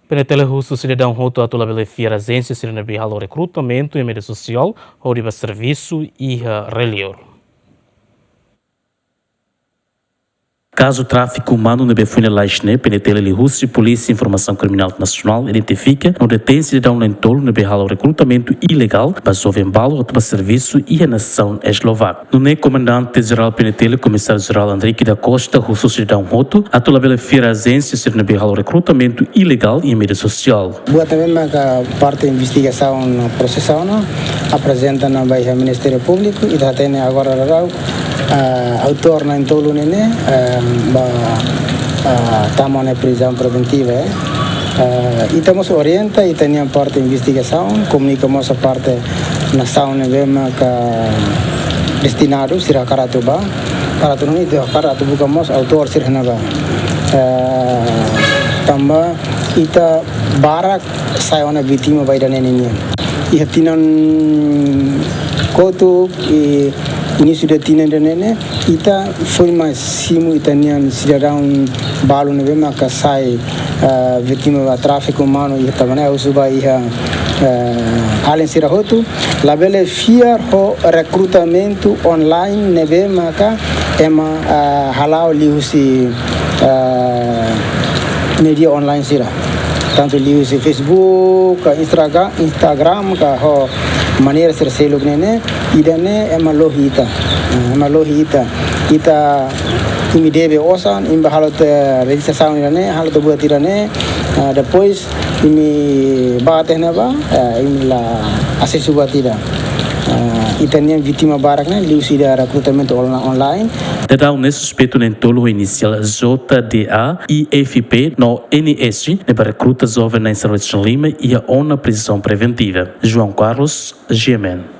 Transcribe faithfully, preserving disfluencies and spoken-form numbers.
PNTL husu sidadaun hotu atu labele fiar ajénsia sira ne'ebé halo rekrutamentu iha média sosiál hodi bá servisu iha rai-liur. Kazu tráfiku umanu ne'ebé foin lalais ne'e, PNTL liuhusi Polísia Informasaun Kriminál Nasionál identifika no detein sidadaun na'in-tolu ne'ebé halo rekrutamentu ilegál ba joven balu atu bá servisu iha nasaun Eslovákia. Nune'e Komandante Jerál PNTL, Komisáriu Jerál Andrique da Costa, husu sidadaun hotu atu labele fiar ajénsia sira ne'ebé halo rekrutamentu ilegál iha média sosiál. Buat ne'ebé maka parte investigasaun prosesu ona, aprezenta ona ba iha Ministériu Públiku, ita hatene agora daudaun, ah, autór na'in-tolu ne'e ne'e, ah, ba, ah, tama ona iha prizaun preventiva, eh. Ah, ita mós orienta ita-nia parte investigasaun, komunika mós ba parte nasaun ne'ebé maka destinadu, sira hakarak atu bá, hakarak atu nune'e ita hakarak atu buka mós autór sira ne'ebá. Eh, tanba ita barak sai ona vítima ba ida-ne'e nian. Iha tinan kotuk, i inísiu tinan ida-ne'e ne'e, ita foin mai simu ita-nia sidadaun balu ne'ebé maka sai, eh, vítima ba tráfiku umanu iha, tanba ne'e husu ba iha, eh, alin sira hotu, labele fiar ho rekrutamentu online ne'ebé maka ema, eh, hala'o liuhusi, eh, média online sira. Tantu liuhusi Facebook, ka Instagra-, Instagram, ka ho maneira sira seluk ne'e ne'e, ida-ne'e ema lohi ita. Eh, ema lohi ita. Ita imi debe osan, imi bá halo tiha rejistrasaun ida-ne'e, halo tiha buat ida-ne'e, ah, depois imi bá tiha ne'ebá, ah, imi la asesu buat ida. Ah, ita-nia vítima barak ne'e liuhusi ida rekrutamentu onla-, online. Daudaun ne'e suspeitu na'in-tolu ho inisiál J D A, I F P no N S ne'ebé rekruta joven na'in-sanulu-resin-lima iha ona prizaun preventiva. João Carlos, G M N.